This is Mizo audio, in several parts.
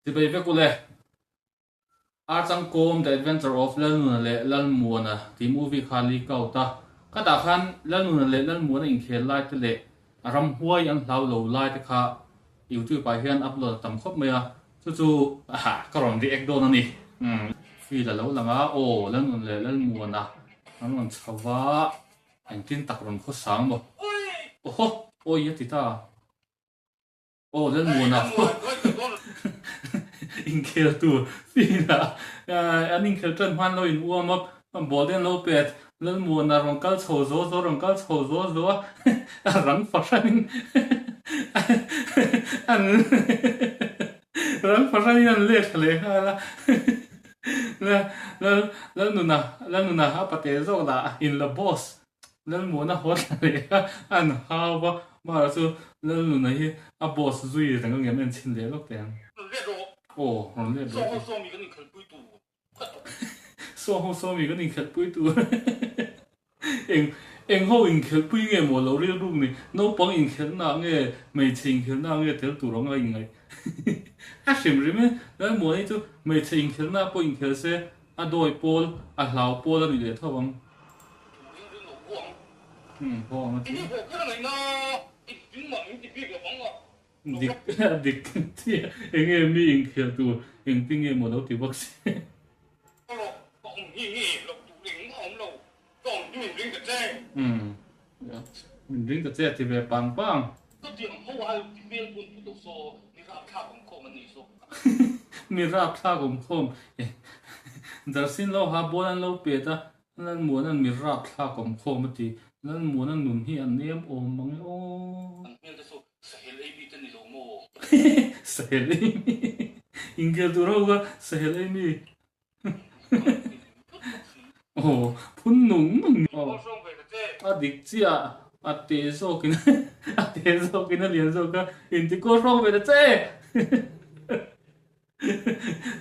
Chibai vek ule. Archangkawm The Adventure of Lalnuna leh Lalmuana tih movie kha leak out a. Ka tah khan Lalnuna leh Lalmuana inkhel lai te leh ramhuai an hlau lo lai te kha YouTube ah hian upload a tam khawp mai a. Chu chu ka rawn react dawn a ni. Feel a lo lang a, aw Lalnuna leh Lalmuana an rawn chho va, engtin tak rawn khawsang maw? Awhaw! Awi a ti ta. Aw Lalmuana inkhel tur field-ah an inkhel tan hman lo in warm up ball te an lo pet Lalmuana rawn kal chho zo zo rawn kal chho zo zo a a rang fahranin an rang fahranin an let thla leh nghal a Lalnuna Lalnuna a pate zawk lah in la boss Lalmuana haw thla leh a, an hau va, Mara chu Lalnuna hi a boss zui reng a ngem en chhin leh lawk teh ang. Rawn let rawh. Aw, rawn let rawh. Saw ho sawmi kan inkhelhpui tur. Saw ho sawmi kan inkhelhpui tur. Eng eng ho inkhelhpui nge maw lo rilru ni? Naupang inkhelhna nge hmeichhe inkhelhna nge tel tur ang a inngaih. A hrim hrim e, Lalmuana hi chu hmeichhe inkhelhna pawh inkhel se a dawi pawl, a hlau pawl a ni leh tho ang. Dik dik chiah enge mi inkhel tur engtin nge maw lo ti bawk si. Min ring ta che a ti ve pang pang. Mi rapthlak awm khawm Darsin lo ha ball an lo pet a. Lalmuana'n mi rapthlak awm khawm a ti. Lalmuana nun hi a nem awm mang e aw. An hmel te chu Sahel ei mi te ni lo maw? Sahel ei mi? Inkhel tur ho kha Sahel ei mi? Aw, phun nung nung ni. Aw, a dik chiah, a te zawkin a te zawkin a lian zawk a, inti kawl hrawng ve ta che!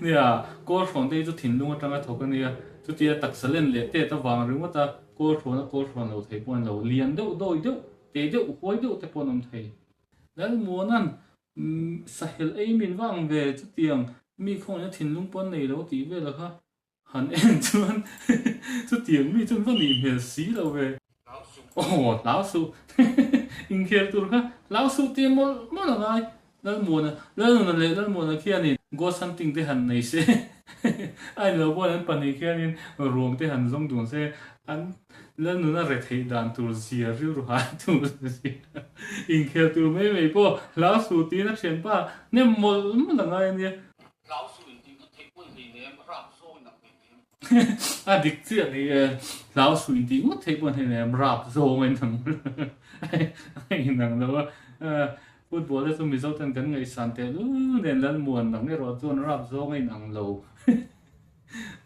Nia, kawl hrawn te hi chu thinlung atanga thawk a nia, chutia taksa len leh tet avang ringawt a kawl hrawn a kawl hrawn lo thei pawh a ni lo, lian deuh dawi deuh, te deuh huai deuh te pawh an awm thei. Lalmuana'n sahel ei min vang ve chutiang mi khawngin a thinlung pawh an nei lo tih vel kha Han en chuan chutiang mi chuan va nih hmel si lo ve. Aw hlau suh inkhel tur kha hlau suh tih mawlh mawlh a ngai. Lalmuana Lalnuna leh Lalmuana khianin ghost hunting te han nei se a inlo pawhin an pahnih khianin ruang te han zawng dun se an Lalnuna retheih dan tur zia rilru hah tur zia inkhel tur mai mai pawh hlau suh tiin a thianpa hnem mawlh mawlh a ngai a nia. Hlau su in tih ngawt theih pawn hleinem, rap zawng in ang hleinem. A dik chiah ni e, hlau su in tih ngawt theih pawn hleinem, rap zawng in ang in ang lo a. Football te chu Mizo ten kan ngaihsan tehlul nen Lalmuan ang erawh chuan rap zawng in ang lo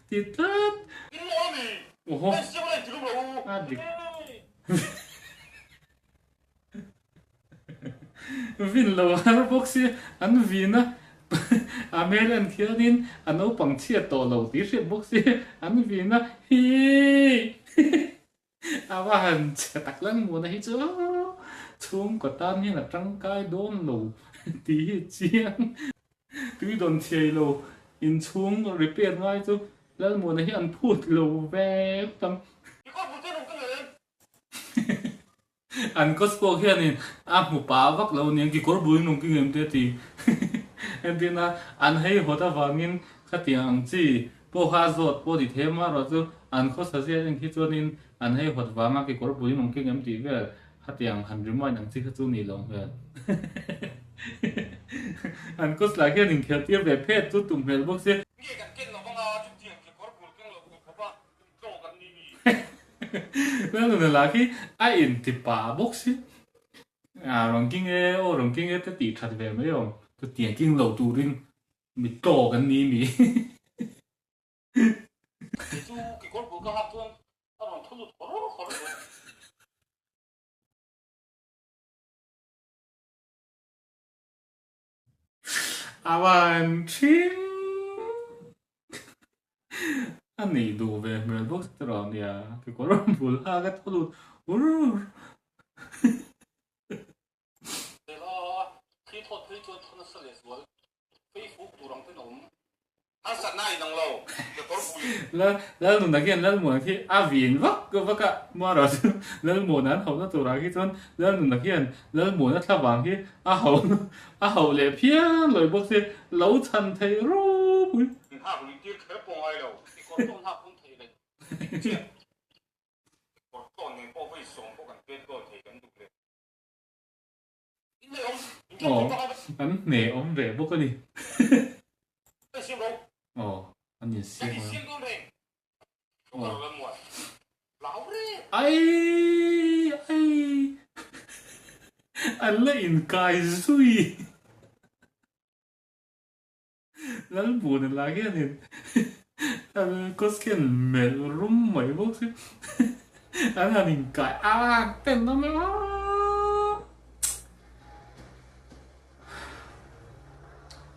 ti tlat. In maw ami? Oho. Hei siam a la inti lum lo u. A dik. Vin lo har bawk si, an vin a, a hmel en khianin a naupang chhiat tawh lo tih hriat bawk si, an vin a, hii a va han chhe tak lang muana hi chu chhungkaw tan hian a tangkai dawn lo tih hi chiang. Tui dawn chhiai lo inchhung repair ngai chu Lalmuana hi an phut lo vek ang. An Costco hianin a hmu pah vak lo aniang kekawr bul nung ki ngem te a ti. Entirna an hei hawt avangin khatiang ang chi pawh kha a zawt pawh ti thei a, amaherawh chu an khawsa ziah en khi chuanin an hei hawt vanga kekawr bul nung ki ngem tih vel khatiang han remind ang chi kha chu ni lo hmel. An Costla hian inkhelh tir ve phet chu tum hmel bawk si. Nge kan ken lo vanga chutiang kekawr bul keng lo tur khawpa Lalnuna lah khi a inti pah bawk si. A rawn king e, aw rawn king e te tih that ve mai awm. Chutiang king lo turin mi tawk an ni mi. Kei chu kekawr bul ka hak chuan a rawn thu lut hawr hawr a. A van thing a nih duh ve hmel bawk si tawh nia kekawr bul hak a thaw lut ur ur. vang ten a awm. Harsatna a inang lo, kekawr bul. Lalnuna khian Lalmuana khi a vin vak vak a, Mara chu Lalmuana an hauhna turah khi chuan Lalnuna khian Lalmuana thla vang khi a hauh a hauh leh phian lawi bawk se lo chhan thei ropui. Inhak lui tir kher pawh ngai lo. Kekawr tawng hak hun thei leh chiah. Kekawr tawng nen pawh vawi sawm pawh kan pet goal thei kan duh leh. Aw, an hne awm ve bawk a ni. Aw, an insiam a. Aw. Ai, ai. An la inkai zui. Lalbuna lah hianin an kawt khian melh rum mai bawk si an han inkai a ten awm em a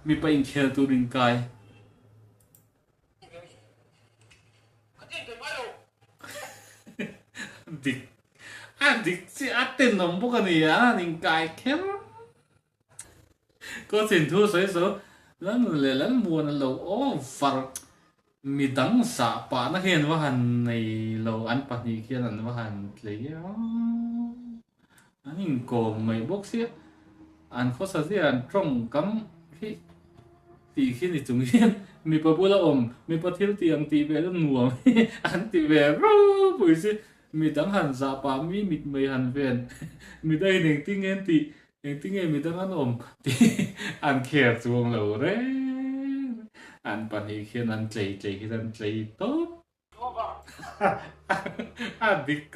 mipa inkhel tur inkai. Dik a dik chiah a tenawm bawk a ni an han inkai kher. Ka chin thu sawi chu Lalnun leh Lalmuan a lo over midang zah pahna hian va han nei lo an pahnih khian an va han tlei a an inkawm mai bawk sia an khawsa zia an tawngkam khi tih khi ni chung hian mipa bula awm mipa thil tih ang tih ve chu nuam hi an ti ve ropui si midang han zah pah mi mitmei han ven midangin engtin nge an tih Engtinge midang an awm tih an kher chuang lo reng. An pahnih khian an tlei tlei hian an tlei tawp. A dik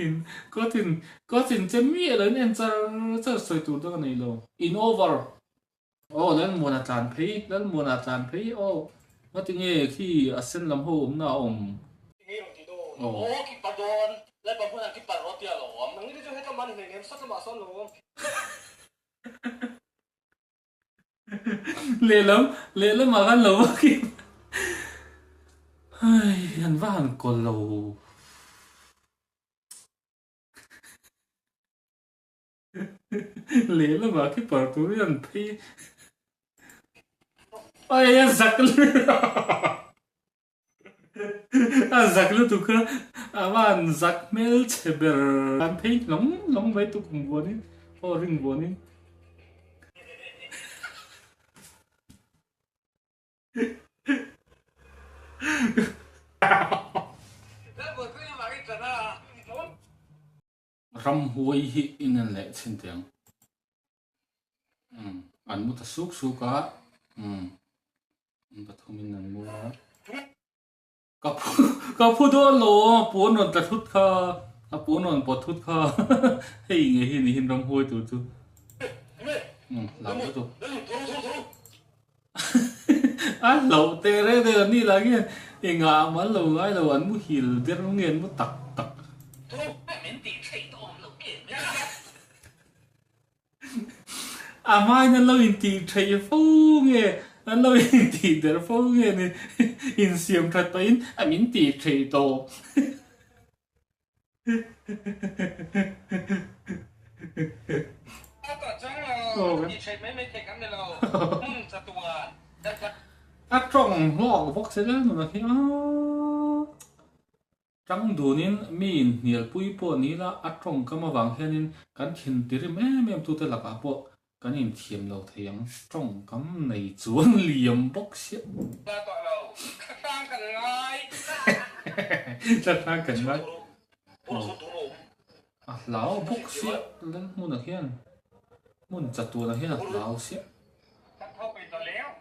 in kawtin kawtin che miah lo in en char char sawi tur dang a nei lo. In over. Aw Lalmuana tlan phei Lalmuana tlan phei aw ngatinge khi a sen lam ho awmna a awm. Aw ki pa dawn Lalpa hmunah ki pal rawh tia lo awm. Nangni te chu hetlam ah ni hleinem sawtlam ah sawn lo awm. Lehlam lehlam ah khan lo va ki Hai an va han kawl lo. Lehlamah khi par tur hi an phei Ai a zak a zak lutuk kha a van zak hmel chhe ber an phei hlawng hlawng mai tukum vuanin aw ring vuanin. Ramhuai hi in en leh chhin teh ang. Umm an mu ta suk suk a, umm an pathum in an mu a. Ka phu ka phu dawn lo a puan rawn tla thut kha, a puan rawn pawt thut kha hei nge hi ni hin ramhuai tur chu. Umm hlau lutuk. A hlauh teh reng reng an nih lah hian engah mal lo ngai lo an muhil der nge an mu tak tak. A hmain an lo intih theih fo nge an lo intih der fo nge ni insiam that pahin a min tih theih tawh. A tawng hlawk bawk se lel nuna khi a tang dunin mi inhnialpui pawh ni ila a tawngkam avang hianin kan thin tirim em em tute lakah pawh kan inthiam lo thei ang tawngkam nei chuan liam bawk sia. Thlahrang kan ngai. A hlau bawk sia lal hmunah hian hmun chatuanah hian a hlau sia.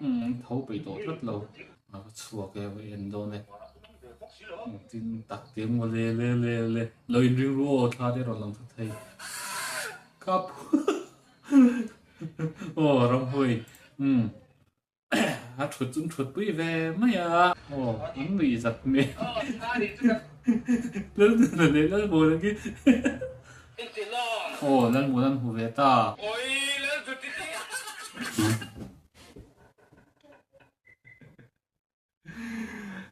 Umm tho peih tawh tlat lo. A va chhuak e va en dawn e. Tin tak te maw le le le le lo inring ru aw thla te rawn lang thut thei. Ka aw ramhawi umm a thut chu an thut pui ve mai a aw an nuih zat hmel Lalnuna leh Lalmuana khi aw Lalmuana an hmu ve ta.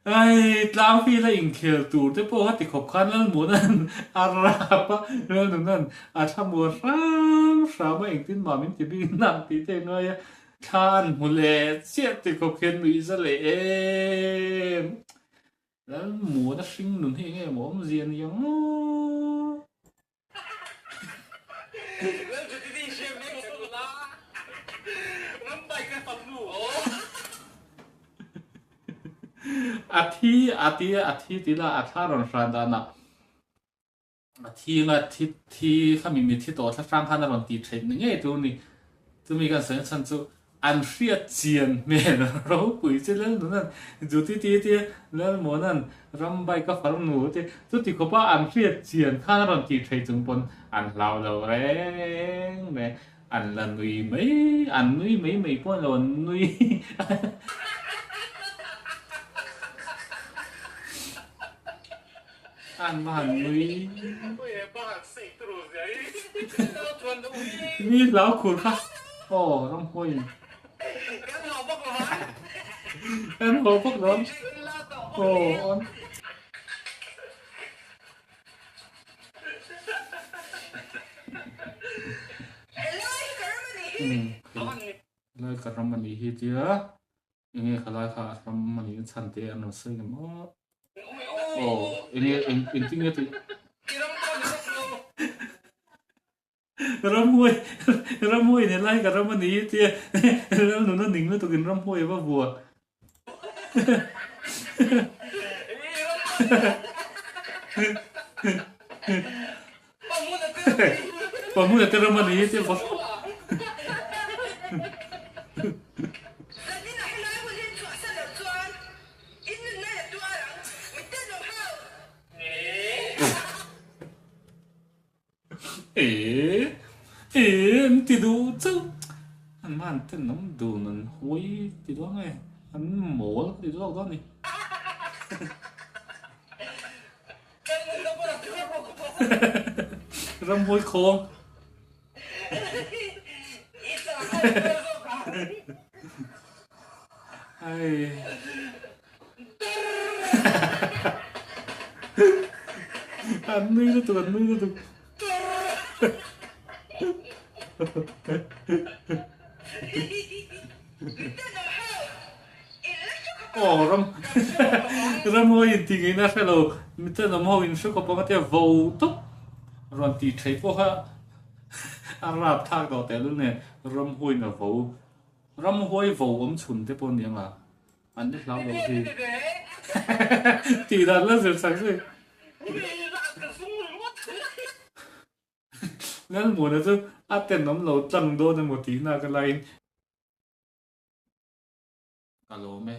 Ai, tlangfil a inkhel tur te pawh kha ti khawp khan Lalmuna'n a rap a, Lalnuna'n a thlamuan hram hram a, engtin mah min ti bik nang tih te a ngai a. Thla an hmu leh chiah ti khawp khian nuih za leh em. Lalmuana hring nun hi enge maw awmzia ni ang aw. A thi a ti a thi ti la a thla rawn hran danah A thinga thi thi khami mi thi tawh thlahrang khan a rawn tih theih ni ngei tur ni. Chumi kan sawi chhan chu an hriat chian hmel ropui che Lalnunan Juti ti tia Lalmuanan ram bike a farnu te chuti khawpa an hriat chian khan a rawn tih theih chung pawn an hlau lo reng reng an la nui mai an nui mai mai pawh lo an nui An va han nui. Mi hlau khur kha. Aw ramhuai in. Kan haw bawk lo. Aw on. Lai ka ram ani hi tia. Enge khalai kha a ram a nih na chhan te an rawn sawi ngam aw. Aw enge eng engtin nge tih. Ramhuai ramhuai in helai ka ram a ni hi tia Lalnuna ning lutuk in ramhuai a va vua. Pahmuna te ram a ni hi tia va. E e an ti duh chauh an man ten awm dun an huai ti dawn nge an mawl ka ti zawk dawn a ni. Ramhuai khawng. Ai. An nui lutuk an nui lutuk. Aw ram ramhuai in ti ngei na hre lo miten awm ho in hre khawp ang a tia vo tawp rawn ti thei pawh kha a rap thak tawh tehlul nen ramhuai in a vo ramhuai vo awm chhun te pawh aniang a an la hlau lo hi tih dan la zir chak zui. Lalmuana chu a tenawm lo tlang dawn emaw tihna ka laiin. Ka lawm e.